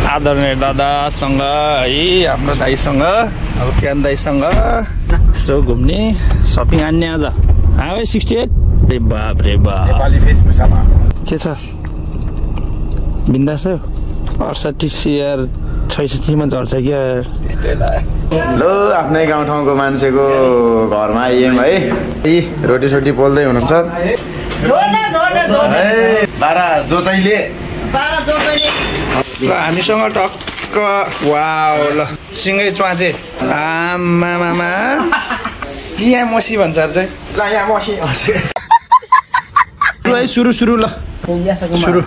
आदरणीय दादासँग है हाम्रो दाइसँग अब क्यान दाइसँग यसो घुम्ने सपिङ आन्ने आज है 68 रे बाप रे बाप नेपाली वेशभूषामा के छ बिन्दास हो 68 CR 66 मा झर्छ क्या त्यस्तै लो आफ्नै गाउँठाउँको मान्छेको घरमा आइएम है रोटी सोटी पोल्दै हुनुहुन्छ बारा जोचाइले ल हामीसँग टक्क वाउ ल सिँगै च्वाचे आमामामा यहाँ मसी भन्छ चाहिँ यहाँ मसी ल सुरु सुरु ल सुरु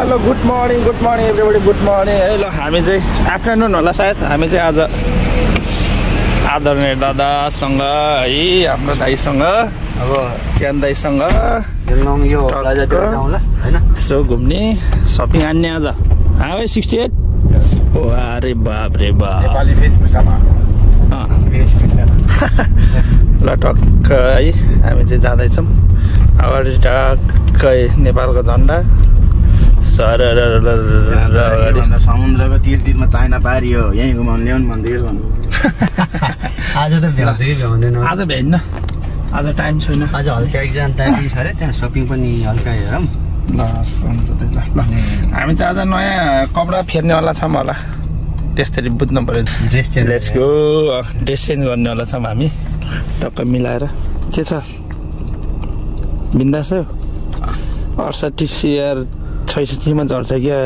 hello good morning everybody good morning है ल हामी चाहिँ आफ्टरनुन होला सायद हामी चाहिँ आज आदरणीय दादासँग है हाम्रो दाइसँग अब क्यान दाइसँग यसो घुम्ने सपिङ आन्ने आज है 68 अरे बाप रे बाप नेपाली वेशभूषामा ल टक्क है हामी चाहिँ जाँदैछौँ अगाडि टक्कै नेपालको झन्डा समुद्रको तीरमा चाइना पारियो यहीँ घुमाउनु ल्याउनु मन्दिर आज त भ्याउँछ कि भ्याउँदैन आज भ्याइन्न आज टाइम छैन आज हल्का एक्जाम टाइम छ अरे त्यहाँ सपिङ पनि हल्का हेरौँ ल हुन्छ त्यही ल हामी चाहिँ आज नयाँ कपडा फेर्नेवाला छौँ होला त्यसरी बुझ्नु पऱ्यो dress change let's go dress change गर्नेवाला छौँ हामी टक्क मिलाएर के छ बिन्दास हो 68 CR 66 मा झर्छ क्या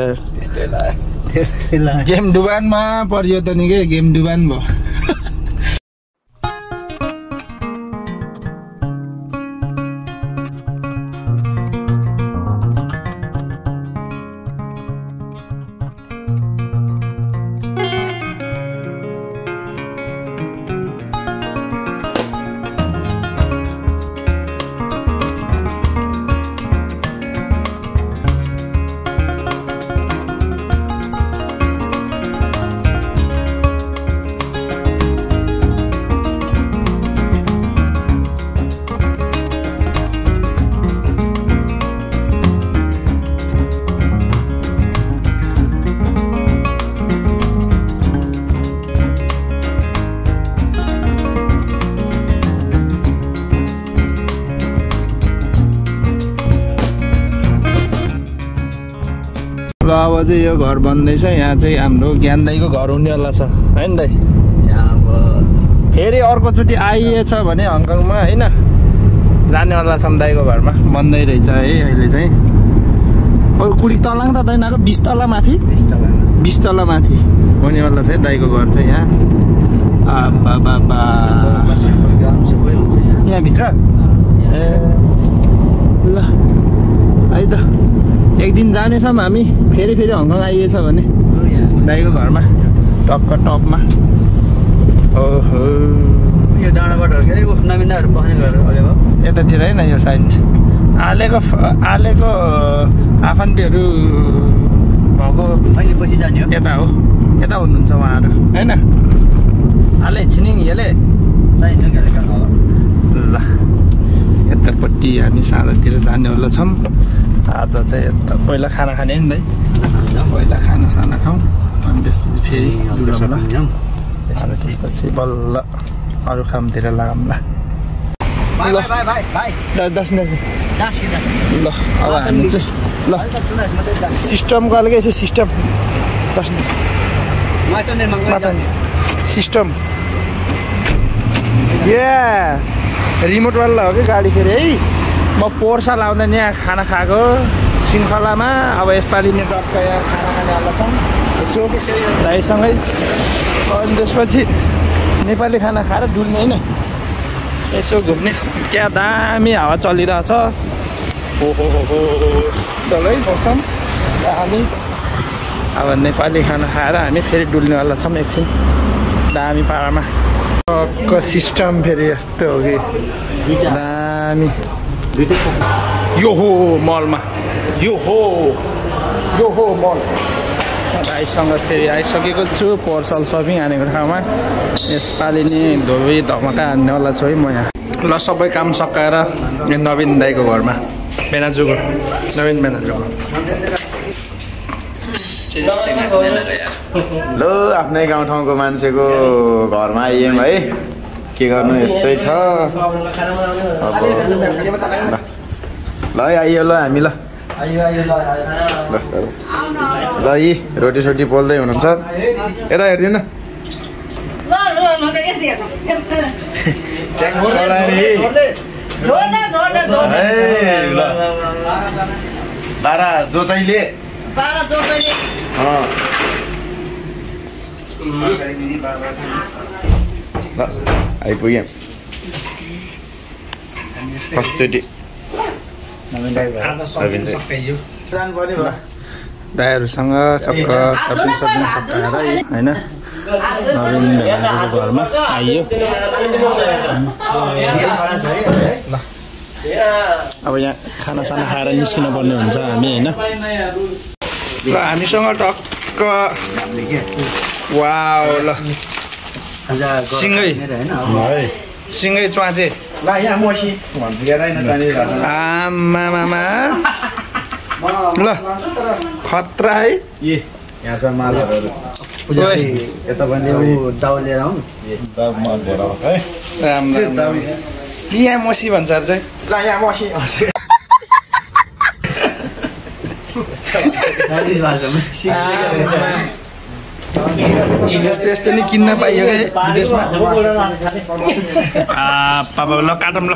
त्यस्तै गेम डुबानमा परियो त नि के गेम डुबान भयो ल अब चाहिँ यो घर बन्दैछ यहाँ चाहिँ हाम्रो ज्ञान दाइको घर हुनेवाला छ है नि दाइ फेरि अर्कोचोटि आइएछ भने हङकङमा होइन जानेवाला छौँ दाइको घरमा बन्दै रहेछ है अहिले चाहिँ कुडी तलाङ त दैनको 20 तला माथि 20 तला माथि हुनेवाला छ है दाइको घर चाहिँ यहाँ यहाँभित्र ए ल है त एक दिन जानेछौँ हामी फेरि हङकङ आइएछ भने दाइको घरमा टक्क टपमा ओहो यो डाँडाबाट के अरे नमिन्दाहरू बस्ने घर यतातिर होइन यो साइड आलेको आफन्तीहरू भएको अहिले पछि जाने हो यता हो यता हुनुहुन्छ उहाँहरू होइन आले छिनिङ यसले चाहिन्छ ल यतापट्टि हामी साँझतिर जानेवाला छौँ आज चाहिँ यता पहिला खाना खाने नि दाइ पहिला खाना खाउँ अनि त्यसपछि फेरि अनि त्यसपछि बल्ल अरू कामतिर लागौँला दस ल अब हामी चाहिँ ल सिस्टमको अलगै छ सिस्टम सिस्टम रिमोटवाला हो कि गाडी फेरि है म पोर्सा लाउँदा नि यहाँ खाना खाएको श्रृङ्खलामा अब यसपालि नै टक्क यहाँ खाना खानेवाला छौँ यसो दाइसँगै अनि त्यसपछि नेपाली खाना खाएर डुल्ने होइन यसो घुम्ने क्या दामी हावा चलिरहेछ ओहो चलै मौसम हामी अब नेपाली खाना खाएर हामी फेरि डुल्नेवाला छौँ एकछिन दामी पारामा टक्क सिस्टम फेरि यस्तो हो कि दामी यो हो मलमा यो हो मल दाइसँग फेरि आइसकेको छु पर्सल सपिङ हानेको ठाउँमा यसपालि नि धोबी धमाका हान्नेवाला छु है म यहाँ ल सबै काम सकाएर नवीन दाईको घरमा बेनाजुको नवीन बेनाजुको लो आफ्नै गाउँठाउँको मान्छेको घरमा आइएम है के गर्नु यस्तै छ ल आइयो ल हामी ल ल यी रोटी सोटी पोल्दै हुनुहुन्छ यता हेरिदिनु बाह्र जोचाइले ल आइपुग्यौँ फर्स्टचोटि दाइहरूसँग टक्क सपिङ सकाएर होइन नवीन भेनाजुको घरमा आइयो ल अब यहाँ खानासाना खाएर निस्किनु पर्ने हुन्छ हामी होइन ल हामीसँग टक्क वाउ ल सिँगै च्वाचे आमामामा ल खतरा है यहाँ मसी भन्छ चाहिँ यस्तो यस्तो नि किन्न पाइयो क्या विदेशमा पापा ल काटौँ ल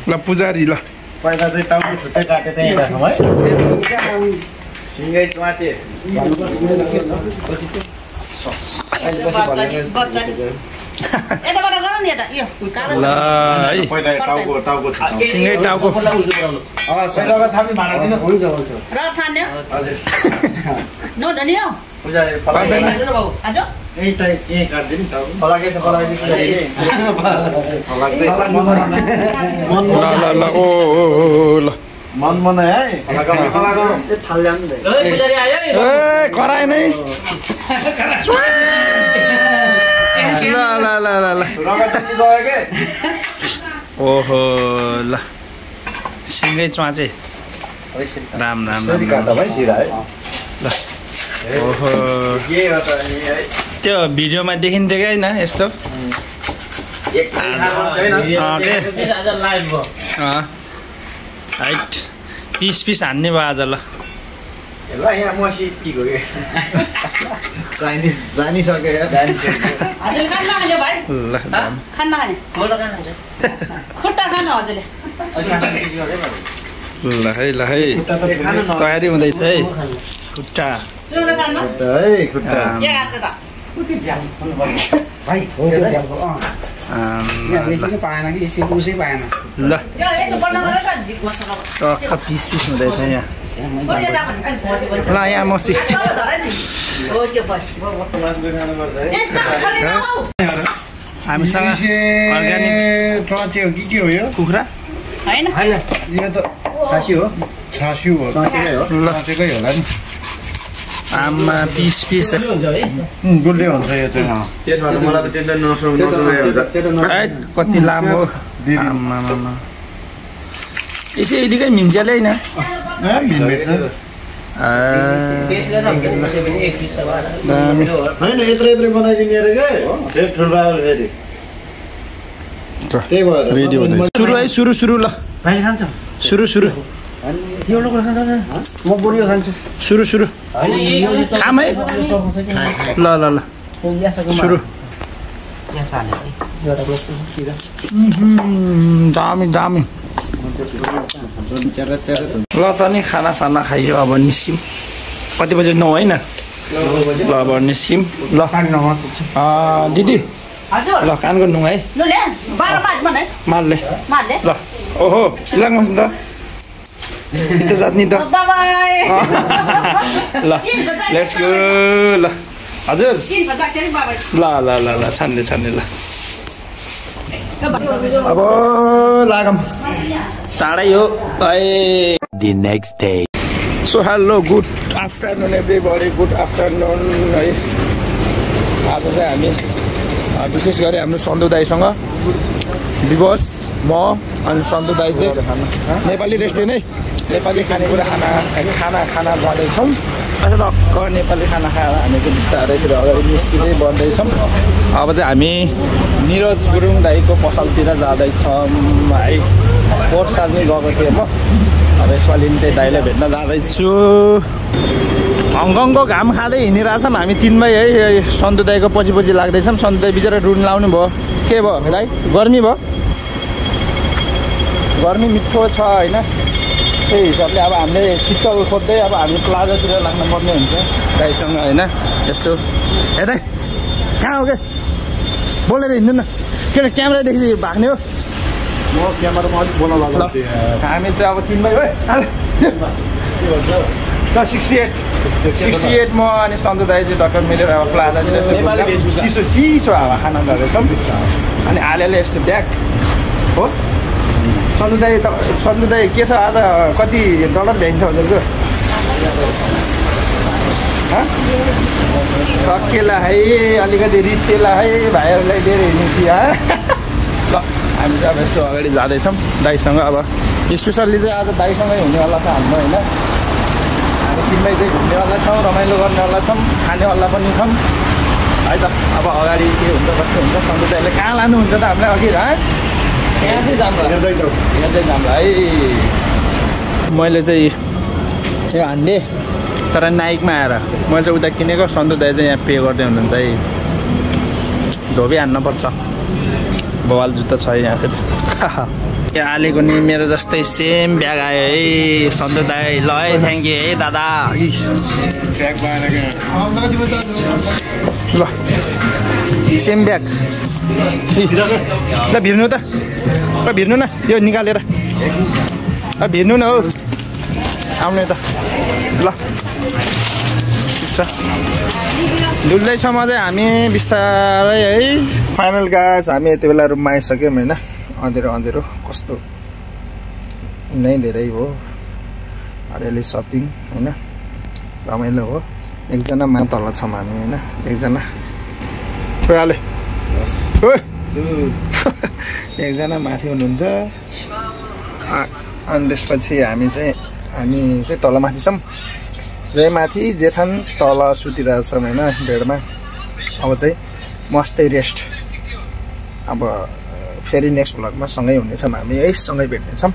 ल पुजारी ल पहिला चाहिँ टाउको छुट्टै काटेर यहाँ राखौँ है सिँगै च्वाचे ल है सिँगै टाउको ल ओ ल मन मनाए है कराए नै ल ओहो ल सिँगै च्वाचे राम राम ल ओहो त्यो भिडियोमा देखिन्थ्यो कि होइन यस्तो हाइट पिस हान्ने भयो आज ल यहाँ मसी पिको जानिसक्यो ल है तयारी हुँदैछ है खुट्टा ल टक्क पिस हुँदैछ यहाँ ल यहाँ मसी हामीसँग अर्ग्यानिक च्वाचे हो कि के हो यो कुखुरा होइन यो त छासी हो च्वाचेकै होला नि आमा पिस गुल्ले हुन्छ यो चाहिँ त्यसमा त मलाई त त्यो नसुहाउँछ कति लामो यसै यतिकै मिन्च्यालै न होइन यत्रो बनाइदिने अरे के ठुलो फेरि त्यही भएर रेडी हुँदैछ सुरु है सुरु ल सुरु म बुढियो खान्छु सुरु खाम है ल सुरु दामी ल त नि खानासाना खाइयो अब निस्क्यौँ कति बजी 9 होइन ल अब निस्क्यौँ ल दिदी ल कान गर्नु है मार्ले ल ओहो लाग्नुहोस् नि त जात्नी त ल लेट्स गो ल हजुर ल ल ल ल छान्ने छान्ने ल अब लागम टाढै हो The next day. So hello good afternoon everybody good afternoon है आज चाहिँ हामी विशेष गरी हाम्रो सन्तु दाईसँग दिवस म अनि सन्तु दाई चाहिँ नेपाली रेस्टुरेन्ट है नेपाली खानेकुरा खाना गर्दैछौँ टक्क नेपाली खाना खाएर हामी चाहिँ बिस्तारै फेरि अगाडि निस्किँदै बढ्दैछौँ अब चाहिँ हामी निरज गुरुङ दाईको पसलतिर जाँदैछौँ है पोहोर साल नै गएको थिएँ म अब यसपालि त्यही दाईलाई भेट्न जाँदैछु हङकङको घाम खाँदै हिँडिरहेछौँ हामी 3 भाइ है सन्तु दाईको पछि लाग्दैछौँ सन्तु दाई बिचरा रुन लाउनु भयो के भयो दाई गर्मी भयो गर्मी मिठो छ होइन त्यही हिसाबले अब हामीले शीतल खोज्दै अब हामी प्लाजातिर लाग्नु पर्ने हुन्छ दाईसँग होइन यसो हे दाई कहाँ हो के बोलेर हिँड्नु न किन क्यामेरादेखि भाग्ने हो म क्यामेरामा अलिक बोल्न लाग्नु हामी चाहिँ अब 3 भाइ है 68 म अनि सन्तु दाई चाहिँ डक्टर मिलेर अब प्लाजातिर चिसो हावा खान जाँदैछौँ अनि आलेले यस्तो ब्याग हो सन्तु दाई के छ आज कति डलर भ्याइन्छ हजुरको सकिएला है अलिकति रित्तेला है भाइहरूलाई धेरै हिँड्छु ल हामी चाहिँ अब यसो अगाडि जाँदैछौँ दाईसँग अब स्पेसल्ली चाहिँ आज दाईसँगै हुनेवाला छ हाम्रो होइन हामी 3 भाइ चाहिँ घुम्नेवाला छौँ रमाइलो गर्नेवाला छौँ खानेवाला पनि छौँ है त अब अगाडि के हुन्छ कस्तो हुन्छ सन्तु दाईले कहाँ लानुहुन्छ त हामीलाई अघि यहाँ चाहिँ जाम्ला है मैले चाहिँ यो हान्डे तर नाइकमा आएर मैले चाहिँ उता किनेको सन्तु दाई चाहिँ यहाँ पे गर्दै हुनुहुन्छ है धोबी हान्नुपर्छ बवाल जुत्ता छ यहाँ फेरि यहाँ हालेको नि मेरो जस्तै सेम ब्याग आयो है सन्तु दाई ल है थ्याङ्क यू है दादा ल सेम ब्याग ल भिर्नु त भिर्नु न यो निकालेर भिर्नु न हो आउने त ल ठिक छ डुल्दैछौँ अझै हामी बिस्तारै है फाइनल गाज हामी यति बेला रुममा आइसक्यौँ होइन अँधेरो कस्तो नै धेरै हो अलिअलि सपिङ होइन रमाइलो हो एकजना मा तल छौँ हामी होइन एकजना हाले एकजना माथि हुनुहुन्छ अनि त्यसपछि हामी चाहिँ तल माथि छौँ जय माथि जेठान तल सुतिरहेछौँ होइन बेडमा अब चाहिँ मस्तै रेस्ट अब फेरि नेक्स्ट भ्लगमा सँगै हुनेछौँ हामी है सँगै भेट्नेछौँ